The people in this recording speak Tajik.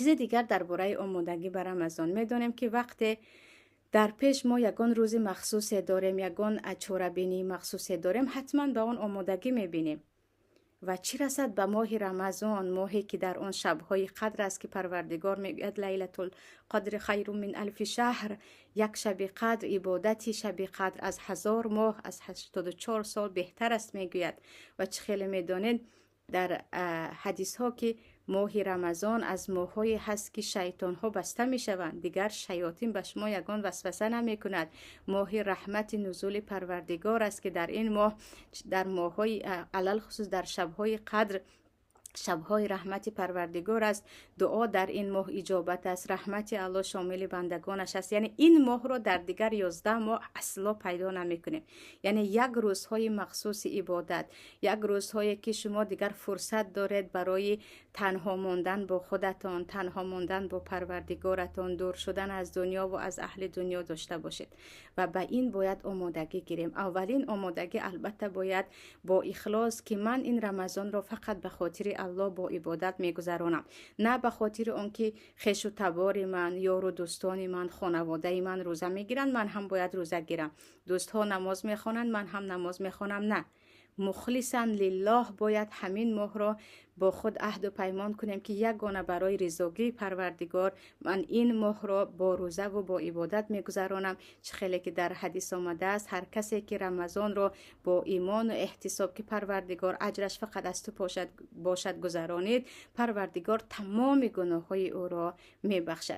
Чизи дигар дар бораи омодагӣ ба Рамазон. Медонем, ки вақте дар пеш мо ягон рӯзи махсусе дорем, ягон чорабинии махсусе дорем, ҳатман ба он омодагӣ мебинем. Ва чӣ расад ба моҳи Рамазон, моҳе ки дар он шабҳои қадр аст, ки Парвардигор мегӯяд: "ليلة القدر خير من ألف شهر". Як шаби қадр, ибодати шаби қадр аз 1000 моҳ, аз 84 сол беҳтар аст, мегӯяд. Ва чӣ хеле медонед, дар ҳадисҳо, ки моҳи Рамазон аз моҳҳое ҳаст, ки шайтонҳо баста мешаванд, дигар шаётин ба шумо ягон васваса намекунад. Моҳи раҳмати нузули Парвардигор аст, ки дар ин моҳ, дар моҳҳои, алалхусус дар шабҳои қадр, шабҳои раҳмати Парвардигор аст. Дуо дар ин моҳ иҷобат аст, раҳмати Аллоҳ шомили бандагонаш аст. Яъне ин моҳро дар дигар 11 моҳ асло пайдо намекунем. Яъне як рӯзҳои махсуси ибодат, як рӯзҳое ки шумо дигар фурсат доред барои танҳо мондан бо худатон, танҳо мондан бо Парвардигоратон, дур шудан аз дунё ва аз аҳли дунё дошта бошед. Ва ба ин бояд омодагӣ гирем. Аввалин омодагӣ, албатта, бояд бо ихлос, ки ман ин Рамазонро фақат ба хотири Аллоҳ бо ибодат мегузаронам, на ба хотири он ки хешу табори ман, ёру дӯстони ман, хонаводаи ман рӯза мегиранд, ман ҳам бояд рӯза гирам, дӯстҳо намоз мехонанд, ман ҳам намоз мехонам. На, مخلصا لله бояд ҳамин моҳро бо худ аҳду паймон кунем, ки ягона барои ризогии Парвардигор ман ин моҳро бо рӯзаву бо ибодат мегузаронам. Чӣ хеле ки дар ҳадис омадааст: ҳар касе ки Рамазонро бо имону эҳтисоб, ки Парвардигор, аҷраш фақат аз ту бошад, гузаронид, Парвардигор тамоми гуноҳҳои ӯро мебахшад.